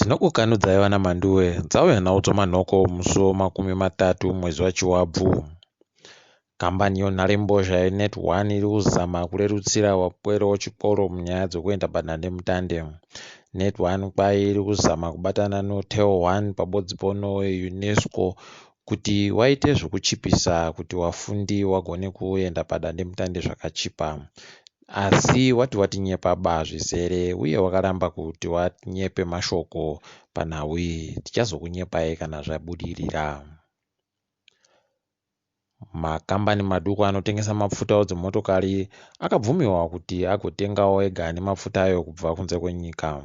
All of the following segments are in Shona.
Tinokukanudzai vana Mhanduwe dzauya nhau dzomanhoko musi womakumi matatu mwedzi waChivabvu. Kambani yonharembozha yeNetOne iri kuzama kurerutsira vapwere vechikoro munyaya dzekuenda padandemutande. NetOne kwai iri kuzama kubatana noTelOne pabodzipo noUNESCO kuti waite zvekuchipisa kuti wafundi wagone kuenda padandemutande zvakachipa. Asi wati watinyepa ba zvizere uye wakaramba kuti wanyepe mashoko panhau iyi. Tichazokunyepai kana zvabudirira. Makambani maduku anotengesa mafuta edzimotokari akabvumiwa kuti agotengawo ega nemafuta ayo kubva kunze kwenyika.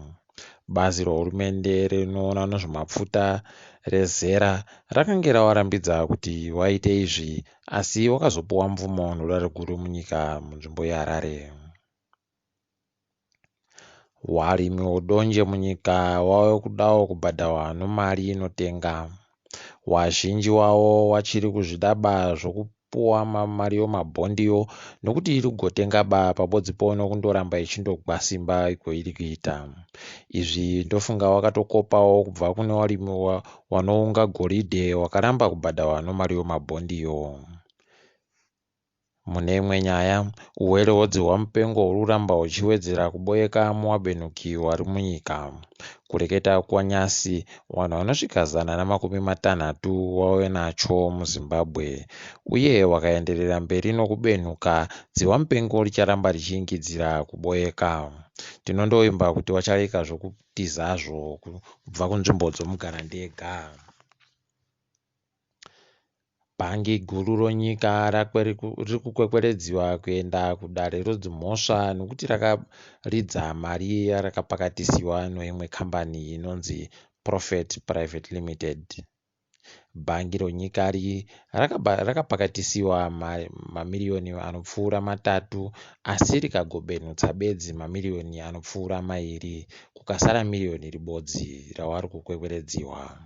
Bazi rehurumende rinoona nezvemafuta reZERA rakange ravarambidza kuti vaite izvi asi wakazopuwa mvumo nedare guru munyika munzvimbo yeHarare. Warimi wodonje munyika wave kudawo kubhadharwa nomari inotenga. Wazhinji wavo wachiri kuzvidaba zvokupuwa mari yomabhondiyo nokuti iri kugotenga ba pabodzipo nokundoramba ichindogwa simba kweiri kuita. Izvi ndofunga wakatokopawo kubva kune warimi wanounga goridhe wakaramba kubhadharwa nomari yomabhondiyo. Mune imwe nyaya, uwere hwedzihwa mupengo huri kuramba huchiwedzera kuboeka muwabenuki wari munyika. Kureketa kwanyasi, vanhu vanosvika 160 wave nacho muZimbabwe uye wakaenderera mberi nokubenhuka, dzihwa mupengo richaramba richiingidzira kuboeka. Tinondoimba kuti wachareka zvokutizazvo kubva kunzvimbo dzomugara ndega. Bhangi guru ronyika riri kukwekweredziwa kuenda kudare redzimhosva nokuti rakaridza mari yarakapakatisiwa neimwe kambani inonzi Prophet Private Limited. Bhangi ronyika iri rakapakatisiwa mamiriyoni anopfuura matatu asi rikagobenhutsa bedzi mamiriyoni anopfuura mairi kukasara miriyoni ribodzi ravari kukwekweredziwa.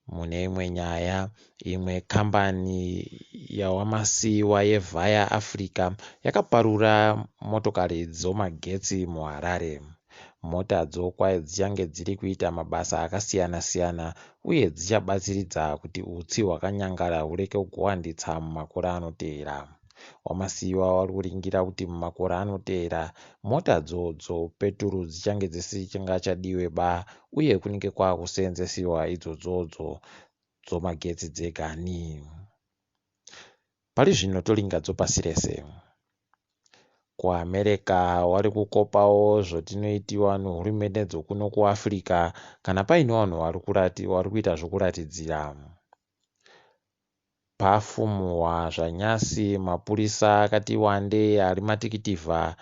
Mune imwe nyaya, imwe kambani yaWaMasiyiwa yeVhaya Africa yakaparura motokari dzomagetsi muHarare. Motadzo kwai dzichange dziri kuita mabasa akasiyana-siyana uye dzichabatsiridza kuti utsi hwakanyangara hurege kuwanditsa mumakore anoteera. WaMasiyiwa vari kuringira kuti mumakore anoteera motadzo dzopeturu dzichange dzisingachadiwe ba uye kunenge kwakuseenzesiwa idzodzodzo dzomagetsi dzegani. Pari zvino toringa dzopasi rese. KuAmerica wari kukopawo zvotinoitiwa nehurumende dzokuno kuAfrica kana paine vanhu vari kuita zvokuratidzira. Pafumuhwa zvanyasi mapurisa akati wandei ari matikitivha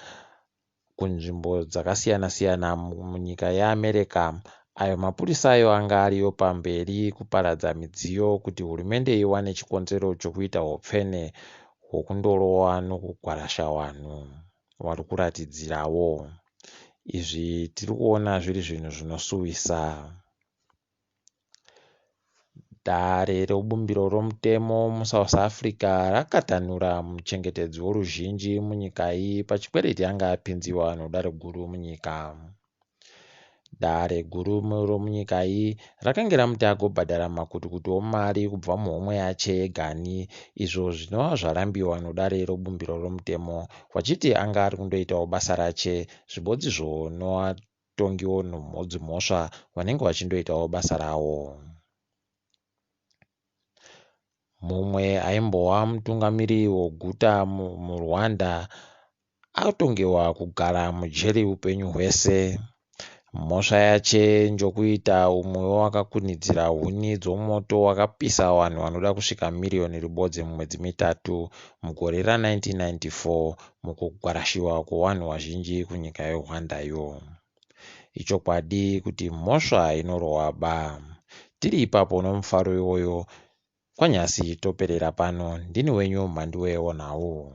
kunzvimbo dzakasiyana-siyana munyika yeAmerica. Ayo mapurisa ayo anga ariyo pamberi kuparadza midziyo kuti hurumende iwane chikonzero chokuita upfene hwokundorova nokugwarasha vanhu vari kuratidzirawo. Izvi tiri kuona zviri zvinhu zvinosuwisa. Dare rebumbiro romutemo muSouth Africa rakatanura muchengetedzi woruzhinji munyika iyi pachikwereti anga apinziwa nodare guru munyika. Dare guru romunyika iyi rakange ramuti agobhadhara makutukutu omari kubva muhomwe yache yegani izvo zvinova zvarambiwa nodare rebumbiro romutemo vachiti anga ari kundoitawo basa rache zvibodzizvo novatongiwo dzimhosva vanenge vachindoitawo basa ravo. Mumwe aimbova mutungamiri weguta muRwanda atongewa kugara mujeri upenyu hwese. Mhosva yache njokuita umwe wewakakunidzira huni dzomoto wakapisa vanhu vanoda kusvika miriyoni ribodzi mumwedzi mitatu mugore ra1994 mukugwarashiwa kwevanhu vazhinji kunyika yeRwandayo. Ichokwadi kuti mhosva inorohwa ba. Tiri ipapo nomufaro iwoyo kwanyasi toperera pano. Ndini wenyu Mhanduwe wenhau.